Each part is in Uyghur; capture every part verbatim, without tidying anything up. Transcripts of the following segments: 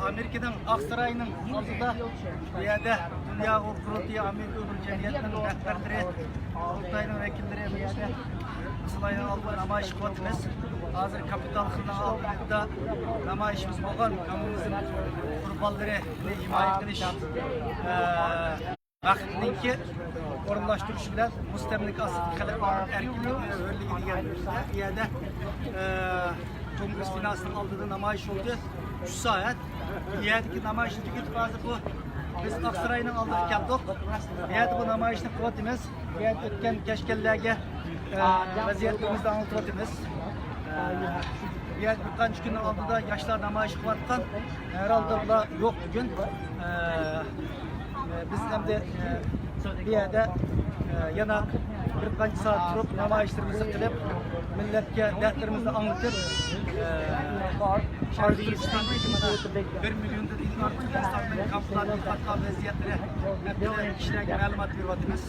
ئامېرىكىنىڭ ئاقساراينىڭ ئالدىدا، بۇ يەردە دۇنيا ئۇيغۇر قۇرۇلتىيى، ئامېرىكا ئۇيغۇر جەمئىيەتىنىڭ رەھبەرلىرى، قۇرۇلتاينىڭ ۋەكىللىرى بۇ يەردە ئاقساراينىڭ ئالدىدا نامايىش قىلىۋاتىمىز. ھازىر كاپىتال خىلنىڭ ئالدىدا نامايىشىمىز بولغان، كوممۇنىزم قۇربانلىرىنى ھىمايە قىلىش، ئە، ۋاقىتنىڭكى ئورۇنلاشتۇرۇشى بىلەن مۇستەملىكە ئاستىدىكى خەلقلەرنىڭ ئەركىنلىكى ۋە ھۆرلۈكى دېگەن بۇ يەردە، ئە، كونگرېس بىناسىنىڭ ئالدىدا نامايىش بولدى. ئۈچ سائەت. بۇ يەردىكى نامايىشنى تۈگىتىپ، ھازىر بۇ بىز ئاقساراينىڭ ئالدىغا كەلدۇق. بۇ يەردە بۇ نامايىشنى قىلىۋاتىمىز. بۇ يەردە ئۆتكەن كەچكەنلەرگە، ئە، ۋەزىيەتلىرىمىزنى ئاڭلىتىۋاتىمىز. ئە، بۇ يەردە بىر قانچە كۈننىڭ ئالدىدا ياشلار نامايىش قىلىۋاتقان. ھەر ھالدا بۇلار يوق بۈگۈن. ئە، ئە، بىز ئەمدى، ئە، بۇ يەردە، ئە، يەنە بىر قانچە سائەت تۇرۇپ، نامايىشلىرىمىزنى قىلىپ، مىللەتكە دەردلىرىمىزنى ئاڭلىتىپ، ئە، شەرقىي تۈركىستاندىكى مانا بىر مىليوندىن ئارتۇق ئىنساننىڭ كامپلاردىن تارتقان ۋەزىيەتلىرى ھەققىدە كىشىلەرگە مەلۇمات بېرىۋاتىمىز.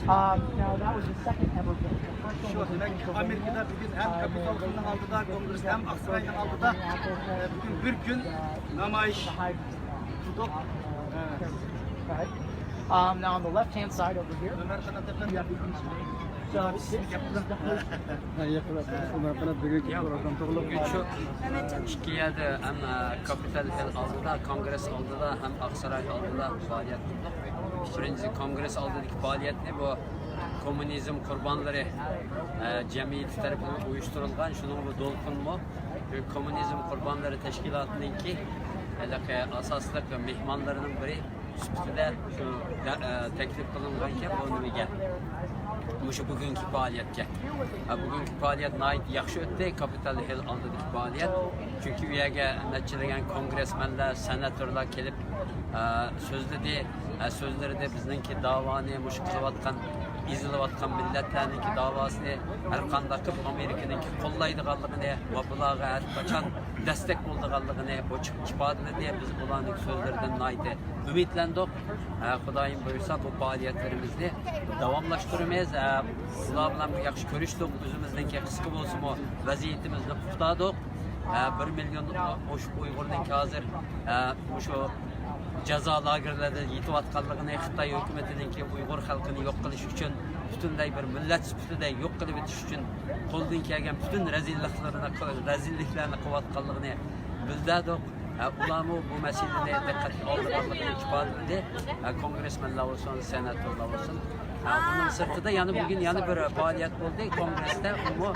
شۇ، دېمەك، ئامېرىكىدا بۈگۈن ھەم كاپىتول خىلنىڭ ئالدىدا، كونگرېس ھەم ئاقساراينىڭ ئالدىدا، ئە، بۈگۈن بىر كۈن نامايىش قىلدۇق. ئە، Um, now on the left-hand side over here, ئۆمەر قانات ئەپەندى. So this is the whole ھە، ياقىن ئۆمەر قانات بۈگۈنكى پروگرام توغرۇلۇق. بۈگۈن شۇ ئىككى يەردە ھەم كاپىتال ھىل ئالدىدا، كونگرېس ئالدىدا ھەم ئاقساراي ئالدىدا پائالىيەت قىلدۇق. بىرىنچى، كونگرېس ئالدىدىكى پائالىيەتنى بۇ كوممۇنىزم قۇربانلىرى، ئە، جەمئىيىتى تەرىپىدىن ئۇيۇشتۇرۇلغان، شۇنىڭغا دولقۇنمۇ كوممۇنىزم قۇربانلىرى تەشكىلاتىنىڭكى ھېلىقى ئاساسلىق مېھمانلىرىنىڭ بىرى سۈپىتىدە شۇ دە-، ئە، تەكلىپ قىلىنغانكەن بۇ نېمىگە، مۇشۇ بۈگۈنكى پائالىيەتكە. ئە، بۈگۈنكى پائالىيەت ناھايىتى ياخشى ئۆتتى، كاپىتال ھىل ئالدىدىكى پائالىيەت. چۈنكى ئۇ يەرگە نەچچىلىگەن كونگرېسمېنلەر، سېناتورلار كېلىپ، ئە، سۆزلىدى. ئە، سۆزلىرىدە بىزنىڭكى داۋانى، مۇشۇ قىلىۋاتقان، ئېزىلىۋاتقان مىللەتلەرنىڭكى داۋاسىنى ھەر قانداق قىلىپ ئامېرىكىنىڭكى قوللايدىغانلىقىنى ۋە بۇلارغا ھەر قاچان دەستەك بولىدىغانلىقىنى ئوچۇق ئىپادىلىدى. بىز ئۇلارنىڭ سۆزلىرىدىن ناھايىتى ئۈمىدلەندۇق. ئە، خۇدايىم بۇيرۇسا، بۇ پائالىيەتلىرىمىزنى داۋاملاشتۇرىمىز. ئە، ئۇلار بىلەن بىر ياخشى كۆرۈشتۇق. ئۆزىمىزنىڭكى قىسقا بولسىمۇ ۋەزىيىتىمىزنى پۇختىلىدۇق. ئە، بىر مىليوندىن ئوشۇق ئۇيغۇرنىڭكى ھازىر، ئە، مۇشۇ جازا لاگېرلىرىدا يېتىۋاتقانلىقىنى، خىتاي ھۆكۈمىتىنىڭكى ئۇيغۇر خەلقىنى يوق قىلىش ئۈچۈن، پۈتۈنلەي بىر مىللەت سۈپىتىدە يوق قىلىۋېتىش ئۈچۈن قولىدىن كەلگەن پۈتۈن رەزىللىكلىرىنى، رەزىللىكلەرنى قىلىۋاتقانلىقىنى بىلدۈردۇق. ئە، ئۇلارمۇ بۇ مەسىلىنى دىققەتكە ئالىدىغانلىقىنى ئىپادىلىدى. ئە، كونگرېسمېنلار بولسۇن، سېناتورلار بولسۇن. ئە، بۇنىڭ سىرتىدا يەنە بۈگۈن يەنە بىر پائالىيەت بولدى. كونگرېستا ئۇمۇ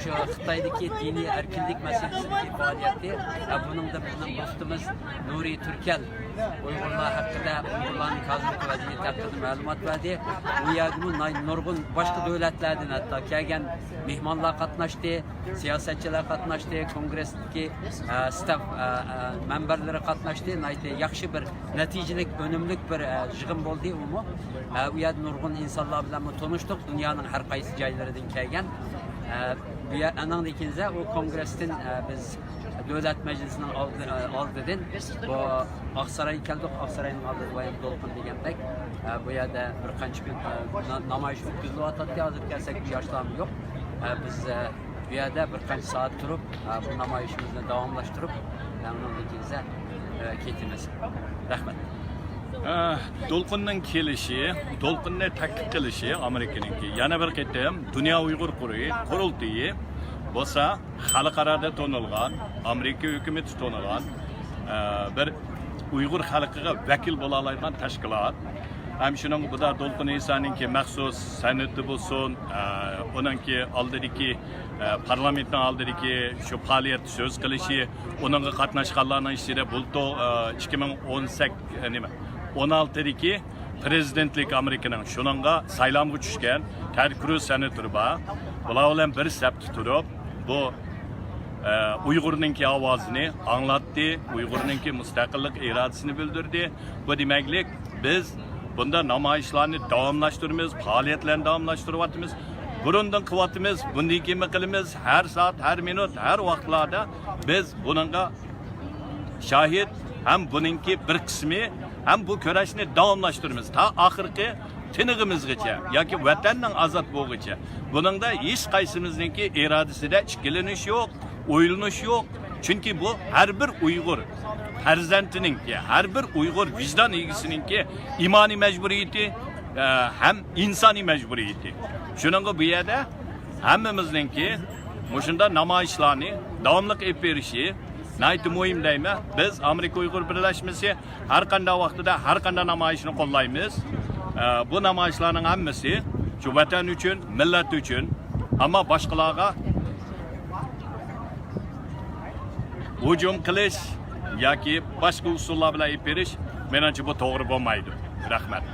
شۇ خىتايدىكى دىنىي ئەركىنلىك مەسىلىسىدىكى پائالىيەتتى. ئە، بۇنىڭدا بىزنىڭ دوستىمىز نۇرى تۈركەل ئۇيغۇرلار ھەققىدە، ئۇيغۇرلارنىڭ ھازىرقى ۋەزىيىتى ھەققىدە مەلۇمات بەردى. بۇ يەردىمۇ ناي-، نۇرغۇن باشقا دۆلەتلەردىن ھەتتا كەلگەن مېھمانلار قاتناشتى. سىياسەتچىلەر قاتناشتى، كونگرېستىكى، ئە، ستاف، ئە، ئە، مەنبەرلىرى قاتناشتى. ناھايىتى ياخشى بىر نەتىجىلىك، ئۈنۈملۈك بىر، ئە، يىغىن بولدى ئۇمۇ. ئە، ئۇ يەردە نۇرغۇن ئىنسانلار بىلەنمۇ تونۇشتۇق، دۇنيانىڭ ھەر قايسى جايلىرىدىن كەلگەن. ئە، بۇ يەر، ئانىڭدىن كېيىن ئۇ كونگرېستىن، ئە، بىز دۆلەت مەجلىسىنىڭ ئالدى-، ئە، ئالدىدىن بۇ ئاقسارايغا كەلدۇق، ئاقساراينىڭ ئالدىدا بايام دولقۇن دېگەندەك، ئە، بۇ يەردە بىر قانچە كۈن، ئە، نا-، نامايىش ئۆتكۈزۈلۈۋاتاتتى، ھازىر كەلسەك بۇ ياشلارمۇ يوق. ئە، بىز، ئە، بۇ يەردە بىر قانچە سائەت تۇرۇپ، ئە، بۇ نامايىشىمىزنى داۋاملاشتۇرۇپ، ئە، ئۇنىڭدىن كېيىن، ئە، كېتىمىز. رەھمەت. ئە، دولقۇننىڭ كېلىشى، دولقۇننى تەكلىپ قىلىشى ئامېرىكىنىڭكى. يەنە بىر قېتىم دۇنيا ئۇيغۇر قۇرۇ-، قۇرۇلتىيى بولسا خەلقئارادا تونۇلغان، ئامېرىكا ھۆكۈمىتى تونۇغان، ئە، بىر ئۇيغۇر خەلقىگە ۋەكىل بولالايدىغان تەشكىلات. ھەم شۇنىڭغا بۇدا دولقۇن ئىسانىڭكى مەخسۇس سەنئىتى بولسۇن، ئە، ئۇنىڭكى ئالدىدىكى، ئە، پارلامېنتنىڭ ئالدىدىكى شۇ پائالىيەتتە سۆز قىلىشى، ئۇنىڭغا قاتناشقانلارنىڭ ئىچىدە بۇلتۇر، ئە، ئىككى مىڭ ئون سەككىز، نېمە، ئون ئالتىدىكى پرېزىدېنتلىك ئامېرىكىنىڭ شۇنىڭغا سايلامغا چۈشكەن تېد كروز سېناتور بار. بۇلار بىلەن بىر سەپتە تۇرۇپ، بۇ، ئە، ئۇيغۇرنىڭكى ئاۋازىنى ئاڭلاتتى، ئۇيغۇرنىڭكى مۇستەقىللىق ئىرادىسىنى بىلدۈردى. بۇ دېمەكلىك، بىز بۇنداق نامايىشلارنى داۋاملاشتۇرىمىز، پائالىيەتلەرنى داۋاملاشتۇرۇۋاتىمىز. بۇرۇندىن قىلىۋاتىمىز، بۇندىن كېيىنمۇ قىلىمىز. ھەر سائەت، ھەر مىنۇت، ھەر ۋاقىتلاردا بىز بۇنىڭغا شاھىت ھەم بۇنىڭكى بىر قىسمى ھەم بۇ كۈرەشنى داۋاملاشتۇرىمىز تا ئاخىرقى تىنىقىمىزغىچە ياكى ۋەتەننىڭ ئازاد بولغۇچە. بۇنىڭدا ھېچ قايسىمىزنىڭكى ئىرادىسىدە ئىككىلىنىش يوق، ئويلىنىش يوق. چۈنكى بۇ ھەر بىر ئۇيغۇر پەرزەنتىنىڭكى، ھەر بىر ئۇيغۇر ۋىجدان ئىگىسىنىڭكى ئىمانىي مەجبۇرىيىتى، ئە، ھەم ئىنسانىي مەجبۇرىيىتى. شۇنىڭغا بۇ يەردە ھەممىمىزنىڭكى مۇشۇنداق نامايىشلارنى داۋاملىق ئېلىپ بېرىشى ناھايىتى مۇھىم دەيمەن. بىز ئامېرىكا ئۇيغۇر بىرلەشمىسى ھەر قانداق ۋاقتىدا ھەر قانداق نامايىشنى قوللايمىز. ئە، بۇ نامايىشلارنىڭ ھەممىسى شۇ ۋەتەن ئۈچۈن، مىللەت ئۈچۈن، ئەمما باشقىلارغا ھۇجۇم قىلىش ياكى باشقا ئۇسۇللار بىلەن ئېلىپ بېرىش، مېنىڭچە، بۇ توغرا بولمايدۇ. رەھمەت.